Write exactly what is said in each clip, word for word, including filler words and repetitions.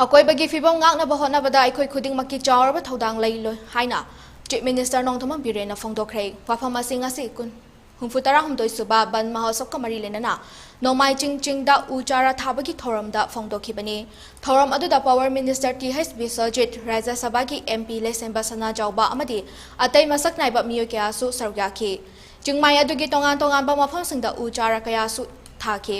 ꯑꯀꯣꯏꯕꯒꯤ ꯐꯤꯕꯝ ꯉꯥꯛꯅꯕ ꯍꯣꯠꯅꯕꯗ ꯑꯩꯈꯣꯏ ꯈꯨꯗꯤꯡꯃꯛꯀꯤ ꯆꯥꯎꯔꯕ ꯊꯧꯗꯥꯡ ꯂꯩ ꯂꯣꯏ ꯍꯥꯏꯅ Chief Minister ꯅꯣꯡꯊꯣꯝꯕꯝ ꯕꯤꯔꯦꯟꯅ ꯐꯣꯡꯗꯣꯛꯈ꯭ꯔꯦ꯫ ꯋꯥꯐꯝ ꯑꯁꯤ ꯉꯁꯤ ꯀꯨꯟ, ꯍꯨꯝꯐꯨ ꯇꯔꯥꯍꯨꯝꯗꯣꯏ ꯁꯨꯕ ꯕꯟ ꯃꯍꯣꯠꯁꯕꯀ ꯃꯔꯤ ꯂꯩꯅꯅ ꯅꯣꯡꯃꯥꯏꯖꯤꯡ ꯆꯤꯡꯗ ꯎ ꯆꯥꯔꯥ ꯊꯥꯕꯒꯤ ꯊꯧꯔꯝꯗ ꯐꯣꯡꯗꯣꯛꯈꯤꯕꯅꯤ꯫ ꯊꯧꯔꯝ ꯑꯗꯨꯗ Power Minister T H Biswajit, ꯔꯥꯖ꯭ꯌ ꯁꯚꯥꯒꯤ ꯑꯦꯝ ꯄꯤ ꯂꯩꯁꯦꯝꯕ ꯁꯅꯥꯖꯥꯎꯕ ꯑꯃꯗꯤ ꯑꯇꯩ ꯃꯁꯛ ꯅꯥꯏꯕ ꯃꯤꯑꯣꯏ ꯀꯌꯥꯁꯨ ꯁꯔꯨꯛ ꯌꯥꯈꯤ꯫ ꯆꯤꯡꯃꯥꯏ ꯑꯗꯨꯒꯤ ꯇꯣꯉꯥꯟ ꯇꯣꯉꯥꯟꯕ ꯃꯐꯝꯁꯤꯡꯗ ꯎ ꯆꯥꯔꯥ ꯀꯌꯥꯁꯨ ꯊꯥꯈꯤ꯫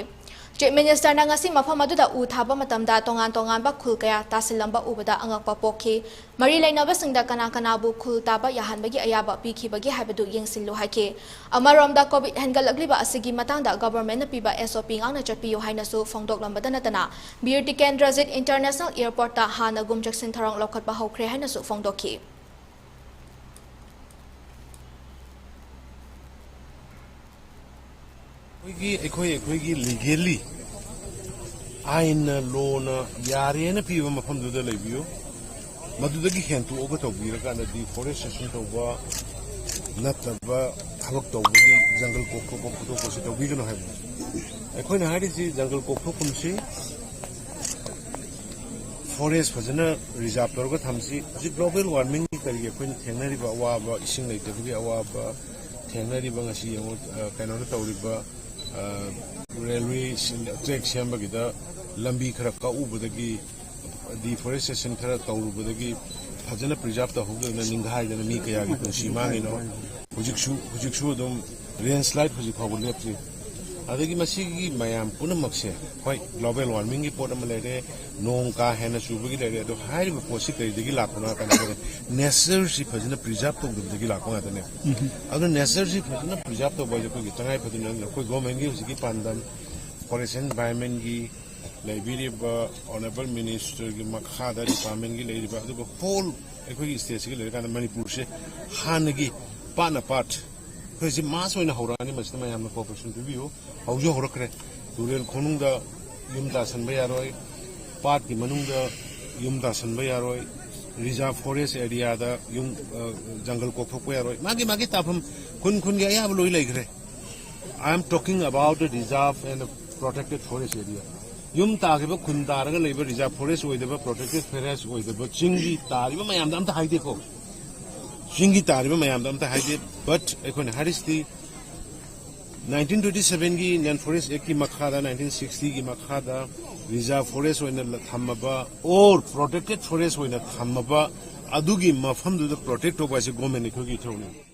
Chief Minister ꯅ ꯉꯁꯤ ꯃꯐꯝ ꯑꯗꯨꯗ ꯎ ꯊꯥꯕ ꯃꯇꯝꯗ ꯇꯣꯉꯥꯟ ꯇꯣꯉꯥꯟꯕ ꯈꯨꯜ ꯀꯌꯥ ꯇꯥꯁꯤꯜꯂꯝꯕ ꯎꯕꯗ ꯑꯉꯛꯄ ꯄꯣꯛꯈꯤ꯫ ꯃꯔꯤ ꯂꯩꯅꯕꯁꯤꯡꯗ ꯀꯅꯥ ꯀꯅꯥꯕꯨ ꯈꯨꯜ ꯇꯥꯕ ꯌꯥꯍꯟꯕꯒꯤ ꯑꯌꯥꯕ ꯄꯤꯈꯤꯕꯒꯦ ꯍꯥꯏꯕꯗꯨ ꯌꯦꯡꯁꯤꯜꯂꯨ ꯍꯥꯏꯈꯤ꯫ ꯑꯃꯔꯣꯝꯗ, COVID ꯍꯦꯟꯒꯠꯂꯛꯂꯤꯕ ꯑꯁꯤꯒꯤ ꯃꯇꯥꯡꯗ government ꯅ ꯄꯤꯕ S O P ꯉꯥꯛꯅ ꯆꯠꯄꯤꯌꯨ ꯍꯥꯏꯅꯁꯨ ꯐꯣꯡꯗꯣꯛꯂꯝꯕꯗ ꯅꯠꯇꯅ, ꯕꯤꯔ ꯇꯤꯀꯦꯟꯗ꯭ꯔꯖꯤꯠ International Airport ꯇ ꯍꯥꯟꯅꯒꯨꯝ ꯆꯦꯛꯁꯤꯟ ꯊꯧꯔꯥꯡ ꯂꯧꯈꯠꯄ ꯍꯧꯈ꯭ꯔꯦ ꯍꯥꯏꯅꯁꯨ ꯐꯣꯡꯗꯣꯛꯈꯤ꯫ ꯑꯩꯈꯣꯏꯒꯤ, ꯑꯩꯈꯣꯏ, ꯑꯩꯈꯣꯏꯒꯤ legally, ꯑꯥꯏꯟꯅ, ꯂꯣꯅ ꯌꯥꯔꯦꯅ ꯄꯤꯕ ꯃꯐꯝꯗꯨꯗ ꯂꯩꯕꯤꯌꯨ꯫ ꯃꯗꯨꯗꯒꯤ ꯍꯦꯟꯇꯣꯛꯑꯒ ꯇꯧꯕꯤꯔꯀꯥꯟꯗ deforestation ꯇꯧꯕ ꯅꯠꯇꯕ ꯊꯕꯛ ꯇꯧꯕꯒꯤ, ꯖꯪꯒꯜ ꯀꯣꯛꯊꯣꯛꯄ ꯈꯣꯠꯇꯣꯛꯄꯁꯤ ꯇꯧꯕꯤꯒꯅꯨ ꯍꯥꯏꯕꯅꯤ꯫ ꯑꯩꯈꯣꯏꯅ ꯍꯥꯏꯔꯤꯁꯤ ꯖꯪꯒꯜ ꯀꯣꯛꯊꯣꯛꯐꯝꯁꯤ forest ꯐꯖꯅ reserve ꯇꯧꯔꯒ ꯊꯝꯁꯤ꯫ ꯍꯧꯖꯤꯛ global warming ꯀꯔꯤꯒꯤ ꯑꯩꯈꯣꯏꯅ ꯊꯦꯡꯅꯔꯤꯕ ꯑꯋꯥꯕ, ꯏꯁꯤꯡ ꯂꯩꯇꯕꯒꯤ ꯑꯋꯥꯕ ꯊꯦꯡꯅꯔꯤꯕ, ꯉꯁꯤ ꯌꯦꯡꯉꯨ, ꯑ, ꯀꯩꯅꯣꯗ ꯇꯧꯔꯤꯕ, ꯑ, railway ꯁꯤꯡ-, track ꯁꯦꯝꯕꯒꯤꯗ ꯂꯝꯕꯤ ꯈꯔ ꯀꯛꯎꯕꯗꯒꯤ deforestation ꯈꯔ ꯇꯧꯔꯨꯕꯗꯒꯤ ꯐꯖꯅ preserve ꯇꯧꯍꯧꯗꯗꯅ ꯅꯤꯡꯈꯥꯏꯗꯅ ꯃꯤ ꯀꯌꯥꯒꯤ ꯄꯨꯟꯁꯤ ꯃꯥꯡꯉꯤꯅꯣ? ꯍꯧꯖꯤꯛꯁꯨ, ꯍꯧꯖꯤꯛꯁꯨ ꯑꯗꯨꯝ landslide ꯍꯧꯖꯤꯛ ꯐꯥꯎꯕ ꯂꯦꯞꯇ꯭ꯔꯤ꯫ ꯑꯗꯒꯤ ꯃꯁꯤꯒꯤ ꯃꯌꯥꯝ ꯄꯨꯝꯅꯃꯛꯁꯦ, ꯍꯣꯏ, global warming ꯒꯤ ꯄꯣꯠ ꯑꯃ ꯂꯩꯔꯦ, ꯅꯣꯡ ꯀꯥ ꯍꯦꯟꯅ ꯆꯨꯕꯒꯤ ꯂꯩꯔꯦ, ꯑꯗꯣ ꯍꯥꯏꯔꯤꯕ ꯄꯣꯠꯁꯤ ꯀꯔꯤꯗꯒꯤ ꯂꯥꯛꯄꯅꯣ ꯍꯥꯏ ꯀꯥꯟꯗ ꯑꯩꯈꯣꯏꯅ nature ꯁꯤ ꯐꯖꯅ preserve ꯇꯧꯗꯕꯗꯒꯤ ꯂꯥꯛꯄ ꯉꯥꯛꯇꯅꯦ꯫ ꯑꯗꯨ nature ꯁꯤ ꯐꯖꯅ preserve ꯇꯧꯕ ꯍꯥꯏꯁꯦ ꯑꯩꯈꯣꯏꯒꯤ ꯇꯉꯥꯏ ꯐꯗꯅ ꯑꯩꯈꯣꯏ government ꯒꯤ ꯍꯧꯖꯤꯛꯀꯤ ꯄꯥꯟꯗꯝ forest and environment ꯒꯤ ꯂꯩꯕꯤꯔꯤꯕ honourable minister ꯒꯤ ꯃꯈꯥꯗ department ꯒꯤ ꯂꯩꯔꯤꯕ, ꯑꯗꯨꯒ whole ꯑꯩꯈꯣꯏꯒꯤ state ꯁꯤꯒꯤ ꯂꯩꯔꯀꯥꯟꯗ ꯃꯅꯤꯄꯨꯔꯁꯦ ꯍꯥꯟꯅꯒꯤ part ꯅ part ꯑꯩꯈꯣꯏꯁꯤ mass ꯑꯣꯏꯅ ꯍꯧꯔꯛꯑꯅꯤ꯫ ꯃꯁꯤꯗ ꯃꯌꯥꯝꯅ cooperation ꯄꯤꯕꯤꯌꯨ꯫ ꯍꯧꯁꯨ ꯍꯧꯔꯛꯈ꯭ꯔꯦ꯫ ꯇꯨꯔꯦꯜ ꯈꯣꯡꯅꯨꯡꯗ ꯌꯨꯝ ꯇꯥꯁꯟꯕ ꯌꯥꯔꯣꯏ, ꯄꯥꯠꯀꯤ ꯃꯅꯨꯡꯗ ꯌꯨꯝ ꯇꯥꯁꯟꯕ ꯌꯥꯔꯣꯏ, reserve forest area ꯗ ꯌꯨꯝ, ꯑ, ꯖꯪꯒꯜ ꯀꯣꯛꯊꯣꯛꯄ ꯌꯥꯔꯣꯏ꯫ ꯃꯥꯒꯤ, ꯃꯥꯒꯤ ꯇꯥꯐꯝ ꯈꯨꯟ ꯈꯨꯟꯒꯤ ꯑꯌꯥꯕ ꯂꯣꯏ ꯂꯩꯈ꯭ꯔꯦ꯫ I am talking about the reserve and protected forest area. ꯌꯨꯝ ꯇꯥꯈꯤꯕ ꯈꯨꯟ ꯇꯥꯔꯒ ꯂꯩꯕ reserve forest ꯑꯣꯏꯗꯕ, protected forest ꯑꯣꯏꯗꯕ ꯆꯤꯡꯒꯤ ꯇꯥꯔꯤꯕ ꯃꯌꯥꯝꯗ ꯑꯝꯇ ꯍꯥꯏꯗꯦꯀꯣ꯫ ꯆꯤꯡꯒꯤ ꯇꯥꯔꯤꯕ ꯃꯌꯥꯝꯗ ꯑꯝꯇ ꯍꯥꯏꯗꯦ꯫ But ꯑꯩꯈꯣꯏꯅ ꯍꯥꯏꯔꯤꯁꯤꯗꯤ nineteen twenty sevenꯒꯤ Land Forest Actꯀꯤ ꯃꯈꯥꯗ, nineteen sixtyꯒꯤ ꯃꯈꯥꯗ reserve forest ꯑꯣꯏꯅ ꯊꯝꯃꯕ or protected forest ꯑꯣꯏꯅ ꯊꯝꯃꯕ ꯑꯗꯨꯒꯤ ꯃꯐꯝꯗꯨꯗ protect ꯇꯧꯕ ꯍꯥꯏꯁꯦ government ꯑꯩꯈꯣꯏꯒꯤ ꯏꯊꯧꯅꯤ꯫